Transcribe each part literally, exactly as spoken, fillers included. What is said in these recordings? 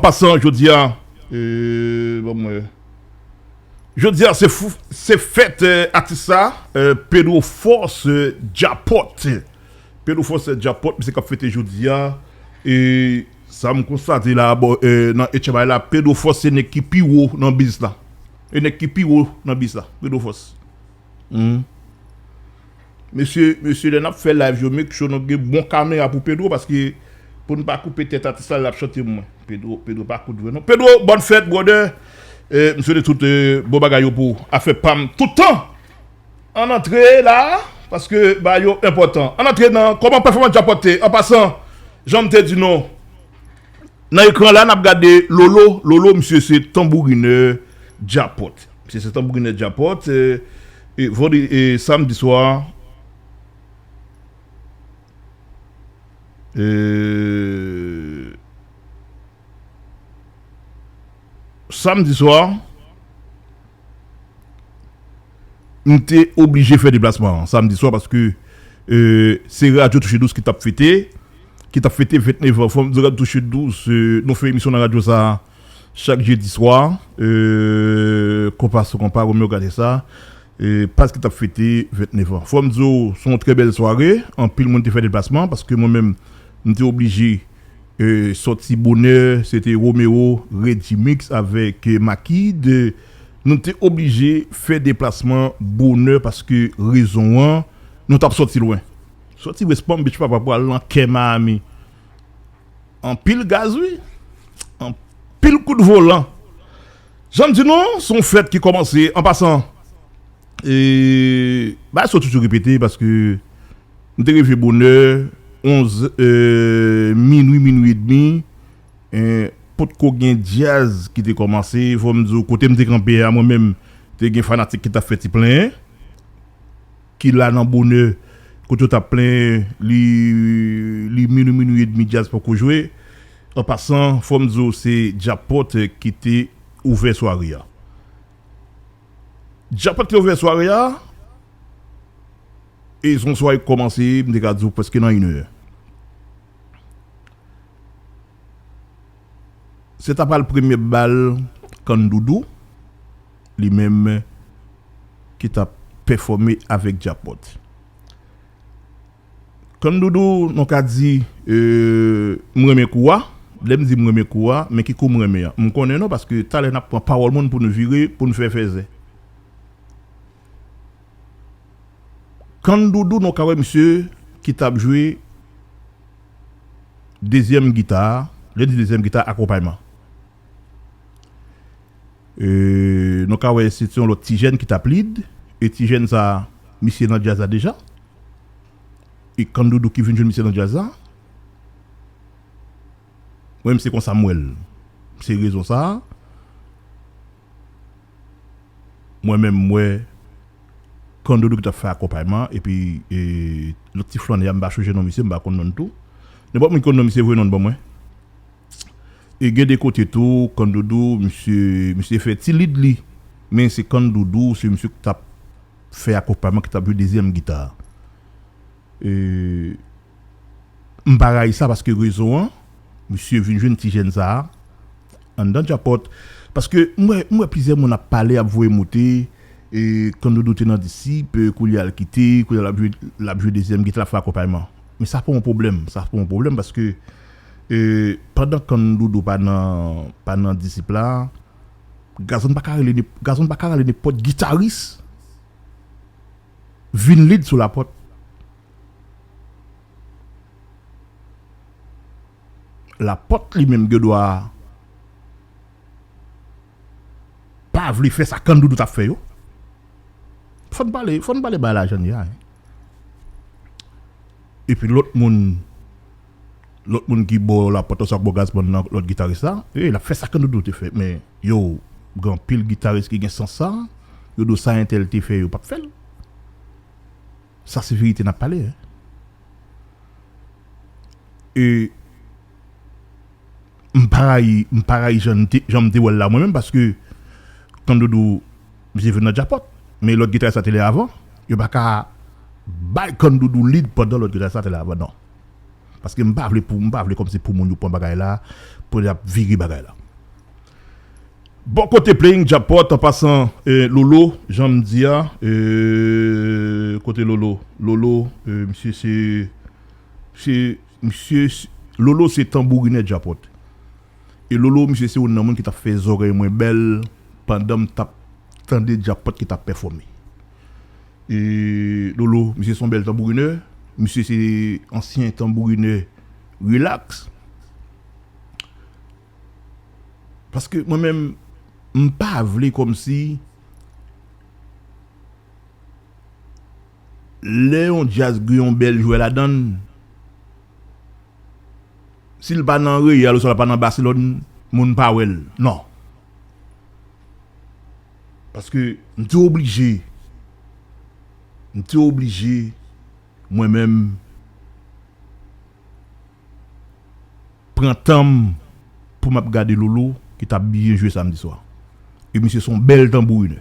An pasan, jodi a, euh, bon, mwen, jodi a, se fou, se fèt, euh, atis sa, euh, Pedro Force, euh, Djapòt. Pedro Force, euh, Djapòt, misye k ap fete jodi a. E sa m konstate la, bon, euh, nan H M I la, Pedro Force se nèg ki pi wo nan biz la. E nèg ki pi wo nan biz la, Pedro Force. Hmm. Mesye, mesye, lè n ap fè live yo, make sure nou gen bon kamera pou Pedro, paske pou n pa koupe tèt atis la, l ap chante mwen. Pedro, Pedro pa kout vre non. Pedro, bòn fèt, brother. Eh, m swete tout, eh, bon bagay yo pou ou. Afè pa m tout tan. Ann antre la, paske bagay yo enpòtan. Ann antre nan kòman pèfòmans Djapòt te. An pasan, jan m te di nou, nan ekran la, n ap gade Lolo. Lolo, misye se tanbourinè Djapòt. Misye se tanbourinè Djapòt. E, e, vandredi, e, samdi swa, e, samdi swa, m te oblije fè deplasman an samdi swa paske, euh, se Radyo Touche Dous ki t ap fete, ki t ap fete vennèf an. Fò m di Radyo Touche Dous, euh, nou fè emisyon nan radyo sa a chak jedi swa, euh, Konpa sou Konpa, Romeo gade sa, euh, pas ki t ap fete vennèf an. Fò m di w, se yon trè bèl sware, anpil moun te fè deplasman paske mwen menm, m te oblije e, sòti bonè, se te Romeo, Regimix avèk, e, Makid. Nou te oblije fè deplasman bonè paske rezon an, nou t ap sòti lwen. Sòti West Palm Beach, papa, pou al nan kè Miami. Anpil gaz, wi. Anpil kout volan. Jan m di nou, se yon fèt ki kòmanse. An pasan, e, bagay sa yo toujou repete paske m te rive bonè, onz, e, minwi, minwi edmi, e, potko gen djaz ki te kòmanse. Fò m di w, kote m te kanpe a, mwen menm, te gen fanatik ki t ap fè ti plenyen, ki la nan bonè, kote yo t ap plenyen, li, li minwi, minwi edmi, djaz poko jwe. An pasan, fò m di w, se Djapòt ki te ouvè sware a. Djapòt te ouvè sware a, e se yon sware ki kòmanse, m te ka di w, prèske nan inè. Se ta pral premye bal Kandoudou, li menm, ki t ap pèfòme avèk Djapòt. Kandoudou, nou ka di, e, m renmen kou a. Lè m di m renmen kou a, men ki kou m renmen an? M konnen non, paske talè n ap pran pawòl moun pou n vire, pou n fè fèzè. Kandoudou, nou ka wè misye ki t ap jwe dezyèm gita. Lè n di dezyèm gita, akonpayman. E, nou ka wè se te yon lòt ti jèn ki t ap lead. E ti jèn sa, misye nan djaz la deja. E Kandoudou ki vin jwenn misye nan djaz la. Mwen menm se konsa m wè l. Se rezon sa a. Mwen menm m wè Kandoudou ki t ap fè akonpayman, epi, e, lòt ti flannè a, m pa chonje non misye, m pa konn non l tou. Nenpòt moun ki konn non misye, voye non l ban mwen. E gen de kote tou, Kandoudou, misye, misye fè ti lead li. Men se Kandoudou, se misye ki t ap fè akonpayman, ki t ap jwe dezyèm gita. E, m pa rayi sa paske rezon an, misye vin jwenn ti jèn sa a anndan Djapòt. Paske m wè, m wè plizyè moun ap pale, ap voye moute, e Kandoudou te nan Disip, e kounye a l kite, kounye a l ap jwe, l ap jwe dezyèm gita, l ap fè akonpayman. Men sa pa yon pwoblèm, sa pa yon pwoblèm paske, e, pandan Kandoudou pa nan, pa nan Disip la, Gazon pa ka rele, Gazon pa ka rele nenpòt gitaris vin lead sou Lapòt. Lapòt li menm gen dwa pa vle fè sa Kandoudou t ap fè yo. Fò n pale, fò n pale bagay la jan l ye a, wi. Epi lòt moun, lòt moun ki bò Lapòt sa, k bò Gazman nan, lòt gitaris la, e, l ap fè sa Kandoudou te fè. Men, yo, gen anpil gitaris ki gen sans sa, yo di w sa entèl te fè, yo p ap fè l. Sa se verite n ap pale, wi. E m pa rayi, m pa rayi jan m te, jan m te wè l la mwen menm, paske Kandoudou, misye vin nan Djapòt, men lòt gitaris la te la avan, yo pa ka bay Kandoudou lead pandan lòt gitaris la te la avan, non. Paske m pa vle pou, m pa vle kòmsi pou moun yo pran bagay la, pou y ap vire bagay la. Bò kote Playing Djapòt, an pasan, eh, Lolo, jan m di a, eh, kote Lolo? Lolo, eh, misye se, se, misye, Lolo se tanbourinè Djapòt. E Lolo, misye se youn nan moun ki t ap fè zòrèy mwen bèl pandan m t ap tande Djapòt ki t ap pèfòme. E Lolo, misye se yon bèl tanbourinè. Misye se ansyen tanbourinè Relax. Paske mwen menm, m pa vle kòmsi lè yon djaz gen yon bèl jwè ladan l, si l pa nan Real oswa l pa nan Baselòn, moun pa wè l. Non. Paske m te oblije, m te oblije, mwen menm, pran tan m pou m ap gade Lolo ki t ap byen jwe samdi swa. E misye se yon bèl tanbourinè.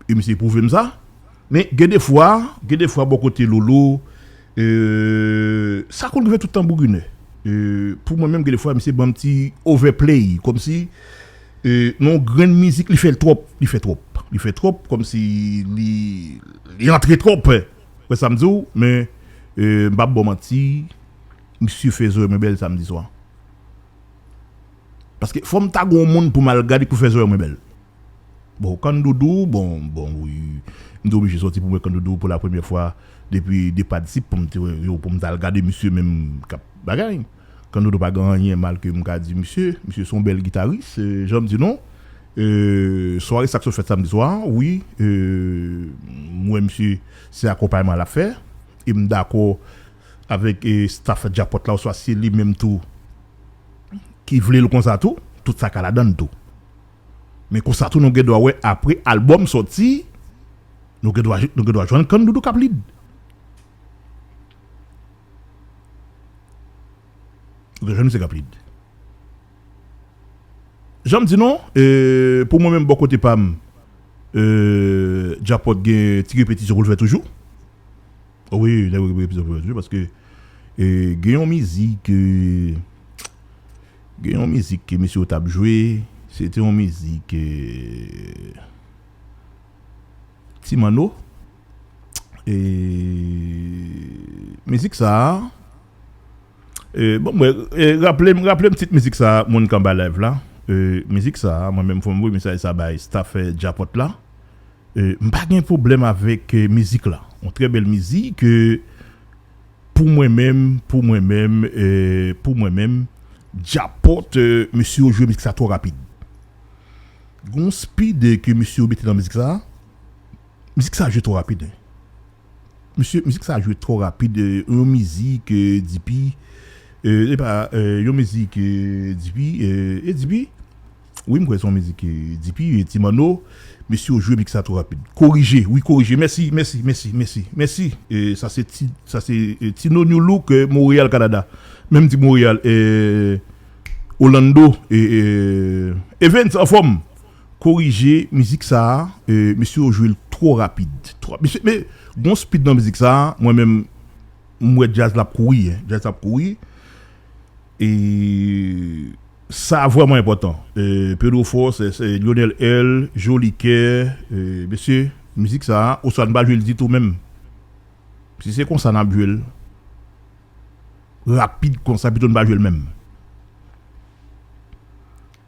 E misye pwouve m sa. Men gen de fwa, gen de fwa bò kote Lolo, eh, sa konn rive tout tanbourinè. Eh, pou mwen menm, gen de fwa, misye ban m ti overplay, kòmsi, eh, nan yon grenn mizik, li fè l twòp, li fè twòp. Li fè twòp, kòmsi li, li antre twòp. Wè sa m di w, men, eh, m p ap ba w manti, misye fè zòrèy mwen bèl samdi swa. Paske fò m ta gen yon moun pou m al gade pou fè zòrèy mwen bèl. Bon, Kandoudou, bon, bon, wi. M te oblije sòti pou m wè Kandoudou pou la premyè fwa depi depa Disip pou m te wè yo, pou m t al gade misye menm k ap bagay. Kandoudou pa gen anyen mal ke m ka di misye. Misye se yon bèl gitaris, eh, jan m di nou. Eh, sware sakso fèt samdi swa, wi. Eh, m wè misye se akonpayman l ap fè. E m dakò avèk, eh, staff Djapòt la, oswa se li menm tou ki vle l konsa tou, tout sa ka ladan l tou. Men konsa tou, nou gen dwa wè apre albòm sòti, nou gen dwa, nou gen dwa jwenn Kandoudou k ap lead. Nou gen dwa jwenn misye k ap lead. Jan m di nou, eh, pou mwen menm, bò kote pa m, eh, Djapòt gen ti repetisyon pou l fè toujou. Wi, nèg yo gen epizòd pou yo jwe, paske, eh, gen yon mizik, eh, gen yon mizik ke mesye yo t ap jwe, se te yon mizik, eh, Ti Manno. Eh, mizik sa a, eh, bon, mwen, eh, raple m, raple m tit mizik sa a, moun k anba live la. Eh, mizik sa a, mwen menm fò m voye mesaj sa bay staff, eh, Djapòt la. Eh, m pa gen pwoblèm avèk, eh, mizik la. Yon trè bèl mizik, eh, pou mwen menm, pou mwen menm, eh, pou mwen menm, Djapòt, eh, mesye yo jwe mizik sa twò rapid. Gon speed, eh, ke mesye yo mete nan mizik sa, mizik sa jwe twò rapid, eh. Mesye, mizik sa jwe twò rapid, eh, yon mizik, eh, D P, eh, e pa, eh, yon mizik, eh, D P, eh, e D P, wi, m kwè se yon mizik, eh, D P, eh, Ti Manno, mesye yo jwe mizik sa twò rapid. Korije, wi, korije. Mèsi, mèsi, mèsi, mèsi, mèsi. Eh, sa se ti, sa se, eh, Tino New Look, eh, Montréal, Canada. Menm di Montréal, eh, Orlando, eh, eh, Evans, anfòm. Korije mizik sa a, eh, mesye yo jwe l twò rapid. Twò, mesye, men, gon speed nan mizik sa a, mwen menm, m wè djaz la ap kouri, en. Djaz la ap kouri. E sa vrèman enpòtan. Eh, Pedro Force, eh, Lionel L, Jolikè, eh, mesye, mizik sa a, oswa n pa jwe l ditou menm. Si se konsa n ap jwe l, rapid konsa, pito n pa jwe l menm.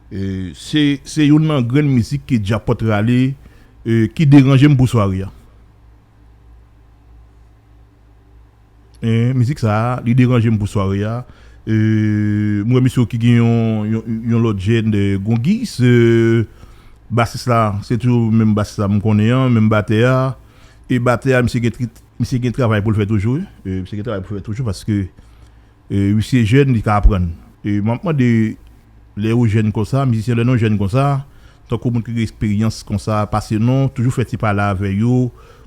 Eh, se, se youn nan grenn mizik ke Djapòt rale, eh, ki deranje m pou sware a. Eh, mizik sa a, li deranje m pou sware a. Eh, m wè misye ki gen yon, yon, yon lòt jèn de Gongis, eh, basis la, se toujou menm basis la m konnen an, menm batè a. E batè a, misye gen tri-, misye gen travay pou l fè toujou, wi. Eh, misye gen travay pou l fè toujou paske, eh, misye jèn, li ka aprann. E m ap mande, lè yo jèn konsa, mizisyen, lè nou jèn konsa, tankou moun ki gen eksperyans konsa, pase nou, toujou fè ti pale avè yo,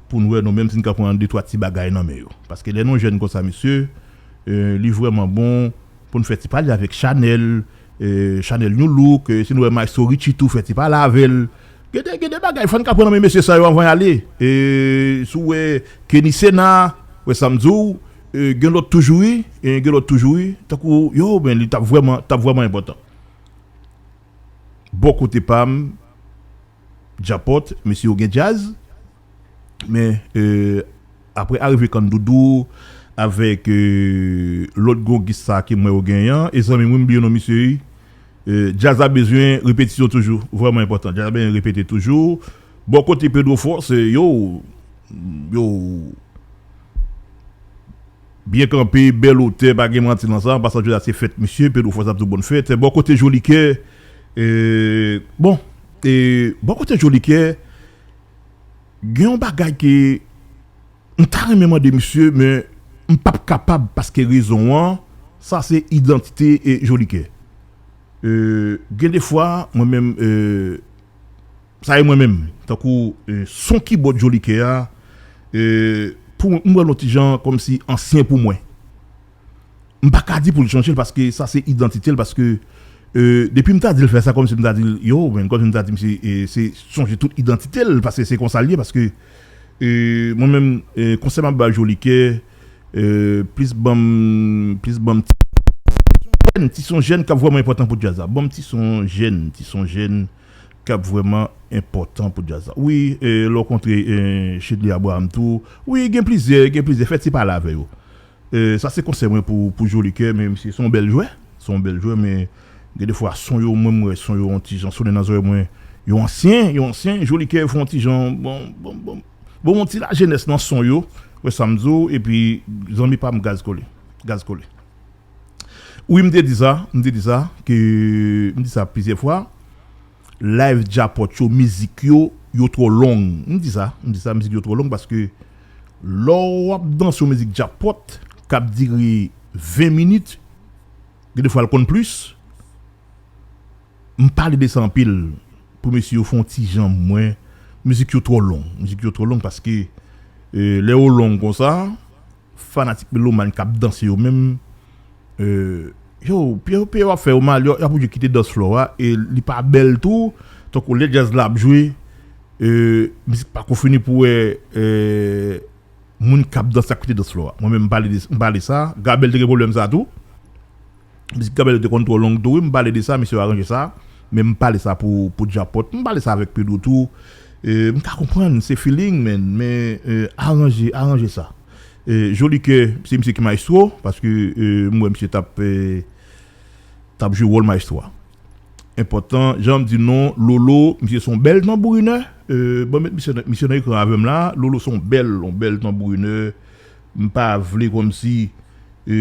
pou n wè nou menm si n ka pran de twa ti bagay nan men yo. Paske lè nou jèn konsa, mesye, eh, li vrèman bon pou n fè ti pale avèk Chanèl, eh, Chanèl New Look, eh, si n wè Maestro Richie tou, fè ti pale avè l. Gen de, gen de bagay, fò n ka pran nan men mesye sa yo anvan y ale. Eh, si w wè Kenny Sena, wè sa m di w, E, gen lòt toujou wi, e, gen lòt toujou wi. Tankou, yo, men li t ap vrèman, t ap vrèman enpòtan. Bò kote pa m, Djapòt, mesye yo gen djaz. Men, e, apre arive Kandoudou, avèk, e, lòt gwo gis sa ke m wè yo genyen an, e zanmi m wi, m bliye non misye wi. E, djaz la bezwen repetisyon toujou, vrèman enpòtan. Djaz la bezwen repete toujou. Bò kote Pedro Force, e, yo, yo, byen kanpe, bèl otè, pa gen manti nan sa. An pasan, jodi a se fèt misye, Pedro Force ap di w bòn fèt. Bò kote Jolikè, e, bon, e, bò kote Jolikè, gen yon bagay ke m ta renmen mande misye, men m p ap kapab paske rezon an, sa se idantite e Jolikè. E, gen de fwa, mwen menm, e, sa e mwen menm, tankou, e, son kibòd Jolikè a, e, pou mwen, m wè l yon ti jan kòmsi ansyen pou mwen. M pa ka di pou l chanje l paske sa se idantite l, paske, e, depi m ta di l fè sa, kòmsi m ta di l, yo, men kòmsi m ta di misye, e, se chanje tout idantite l, paske se konsa l ye, paske, e, mwen menm, e, konsèy m ap ba Jolikè, e, plis ban m, plis ban m ti, ti son jèn k ap vrèman enpòtan pou djaz la. Ban m ti son jèn, ti son jèn k ap vrèman enpòtan pou djaz la. Wi, e, lè w kontre, e, Chedly Abraham tou. Wi, gen plizyè, gen plizyè. Fè ti pale avè yo. E, sa se konsèy mwen pou, pou Jolikè, men misye se yon bèl jwè. Se yon bèl jwè, men gen de fwa son yo, mwen, m wè son yo yon ti jan sonnen nan zòrèy mwen. Yo ansyen, yo ansyen. Jolikè fè yon ti jan, bon, bon, bon. Bon, yon ti lajenès nan son yo. Wè sa m di w, epi zanmi pa m Gaz Kole. Gaz Kole. Wi, m te di sa, m te di sa, ke m di sa plizyè fwa. Live Djapòt yo, mizik yo, yo twò long. M di sa, m di sa, mizik yo twò long paske lè w ap danse yon mizik Djapòt k ap dire ven minit, gen de fwa l konn plis. M pale de sa anpil pou mesye yo fè yon ti jan mwen. Mizik yo twò long. Mizik yo twò long paske, e, lè yo long konsa, fanatik melomàn k ap danse yo menm, e, yo, pye, pye yo ap fè yo mal, yo, y ap oblije kite dance floor a, e li pa bèl tou, tankou lè djaz la ap jwe, e, mizik pa ko fini pou wè, e, moun k ap danse ap kite dance floor a. Mwen menm m pale de, m pale sa, Gabèl te gen pwoblèm sa tou. Mizik Gabèl yo te konn twò long tou, wi, m pale de sa, mesye yo aranje sa. Men m pale sa pou, pou Djapòt. M pale sa avèk Pedro tou. E, m ka konprann, se feeling, man. Men, e, aranje, aranje sa. E, Jolikè, se misye ki maestro, paske, e, m wè misye t ap, e, t ap jwe wòl maestro a. Enpòtan, jan m di non, Lolo, misye se yon bèl tanbourinè. E, bon, met misye, misye nan ekran avè m la. Lolo se yon bèl, yon bèl tanbourinè. M pa vle kòmsi, e,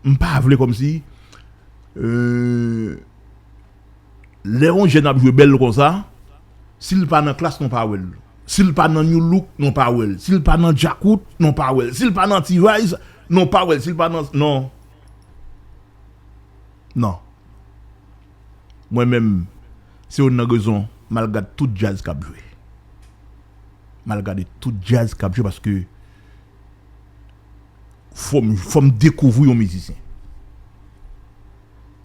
m pa vle kòmsi, e, lè yon jèn ap jwe bèl konsa, si l pa nan Klass, nou pa wè l. Si l pa nan New Look, nou pa wè l. Si l pa nan Djakout, nou pa wè l. Si l pa nan T-Vice, nou pa wè l. Si l pa nan, non. Non. Mwen menm, se youn nan rezon m al gad tout djaz k ap jwe. M al gade tout djaz k ap jwe paske fò m, fò m dekouvri yon mizisyen.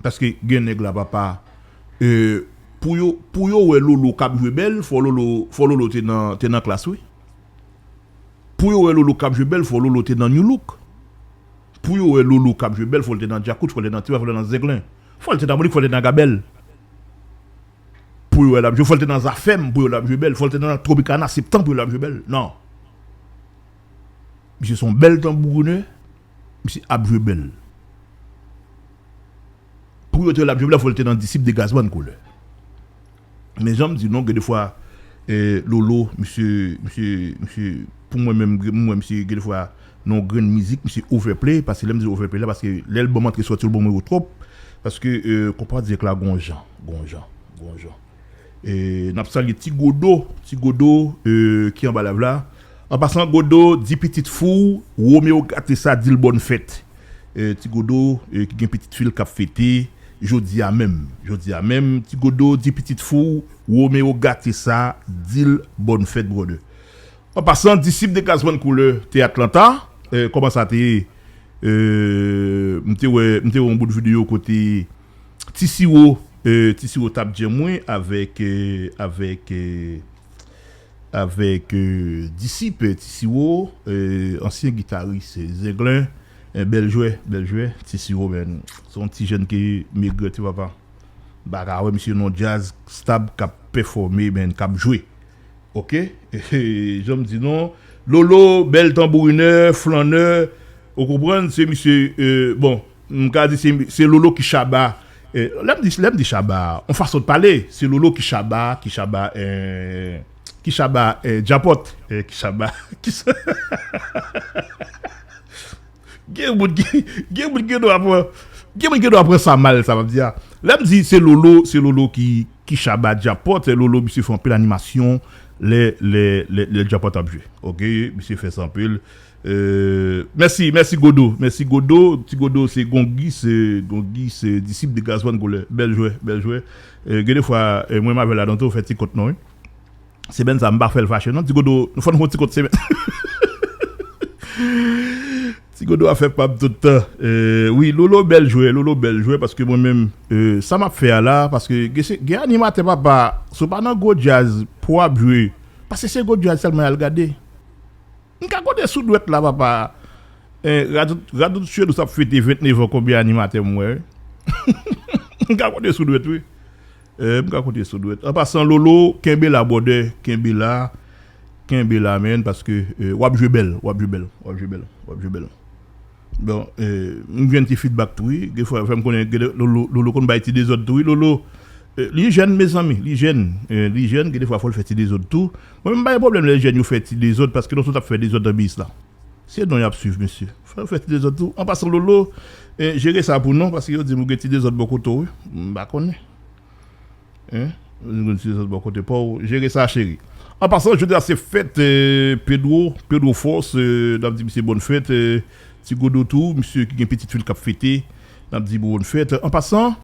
Paske gen nèg la, papa, e, pou yo, pou yo wè Lolo k ap jwe bèl, fò Lolo, fò Lolo te nan, te nan Klass, wi. Pou yo wè Lolo k ap jwe bèl, fò Lolo te nan New Look. Pou yo wè Lolo k ap jwe bèl, fò l te nan Djakout, fò l te nan T-Vice, fò l te nan Zenglen. Fò l te nan Monik, fò l te nan Gabèl. Pou yo wè l ap jwe, fò l te nan Zafèm, pou yo wè l ap jwe bèl. Fò l te nan Tropicana, Septan, pou yo wè l ap jwe bèl. Non. Misye se yon bèl tanbourinè. Misye ap jwe bèl. Pou yo te wè l ap jwe bèl, fò l te nan Disip de Gazman Koulè. Men jan m di non, gen de fwa, e, Lolo, misye, misye, misye, pou mwen menm, m wè misye, gen de fwa, nan yon grenn mizik, misye overplay, paske lè m di overplay la, paske lè l ban m antre sòti, l ban mwen yo twòp, paske, e, konpa dirèk la, gon jan, gon jan, gon jan. E, n ap salye Ti Godo, Ti Godo, e, ki anba live la. An pasan, Godo, di pitit fi w, Romeo gate sa, di l bòn fèt. E, Ti Godo, e, ki gen pitit fi l k ap fete, jodi a menm. Jodi a menm, Ti Godo, di pitit fi w, Romeo gate sa, di l bòn fèt, brother. An pasan, Disip de Gazman Koulè te Atlanta. E, kòman sa te ye? E, m te wè, m te wè yon bout videyo kote Ti Siwo, e, Ti Siwo t ap djèm wi avèk, e, avèk, e, Avèk euh, Disip, Ti Siwo, euh, ansyen gitaris Zenglen. Eh, bèl jwè, bèl jwè, Ti Siwo, men se yon ti jèn ki m regrèt, papa. M pa ka wè misye nan djaz stab k ap pèfòme, men k ap jwe. Ok? Jan m di non. Lolo, bèl tanbourinè, flannè. Ou konprann? Se misye, euh, bon, m ka di se, se Lolo ki chaba. Eh, lè m di, lè m di chaba, yon fason de pale, se Lolo ki chaba, ki chaba, eh, ki chaba eh, djapòt, eh, ki chaba, ki sa. Gen moun ki, gen moun ki dwa pran, gen moun ki dwa pran sa mal, sa m ap di a. Lè m di se Lolo, se Lolo ki, ki chaba djapòt, se Lolo, misye fè anpil animasyon, lè, lè, lè, lè djapòt ap jwe. Ok, misye fè sa anpil. Euh, mèsi, mèsi Godo, mèsi Godo, ti Godo se Gongis, euh, Gongis, euh, disip de Gazman Goulè. Bèl jwè, bèl jwè. Euh, gen de fwa, euh, mwen m avè l ladan tou, fè ti kont non, wi. Semèn sa, m pa fè l fache non. Ti Godo, nou fò n fè yon ti kont semèn. Ti Godo a fè pa m tout tan. Euh, wi, Lolo bèl jwè, Lolo bèl jwè, paske mwen menm, euh, sa m ap fè a la, paske gen, gen animatè papa, si w pa nan gwo djaz pou w ap jwe, paske se gwo djaz sèlman y al gade. M ka konte sou dwèt la, papa. Eh, Radot, Radot Chedous ap fete vennèf an, konbyen animatè m wè? M ka konte sou dwèt, wi. Eh, m ka konte sou dwèt. An pasan, Lolo, kenbe la, brother, kenbe la. Kenbe la, man, paske eh, w ap jwe bèl, w ap jwe bèl, w ap jwe bèl, w ap jwe bèl. Bon, eh, m jwenn ti feedback tou, wi. Gen fwa, fè m konnen, gen de- Lolo, Lolo konn bay ti dezòd tou, wi, Lolo. Eh, li jèn, mezanmi, li jèn. Eh, li jèn, gen de fwa, fò l fè ti dezòd tou. Mwen, m pa gen pwoblèm lè jèn yo fè ti dezòd, paske nou tout ap fè dezòd nan biznis la. Se non y ap swiv, mesye. Fò yo fè ti dezòd tou. An pasan, Lolo, eh, jere sa pou nou, paske yo di m ou gen ti dezòd bò kote w, wi. M pa konnen. Hein? Ou gen ti dezòd bò kote pa w. Jere sa, cheri. An pasan, jodi a se fèt eh, Pedro, Pedro Force, eh, n ap di misye bòn fèt. Eh, Ti Godo tou, misye ki gen pitit fi l k ap fete, n ap di bòn fèt. An pasan,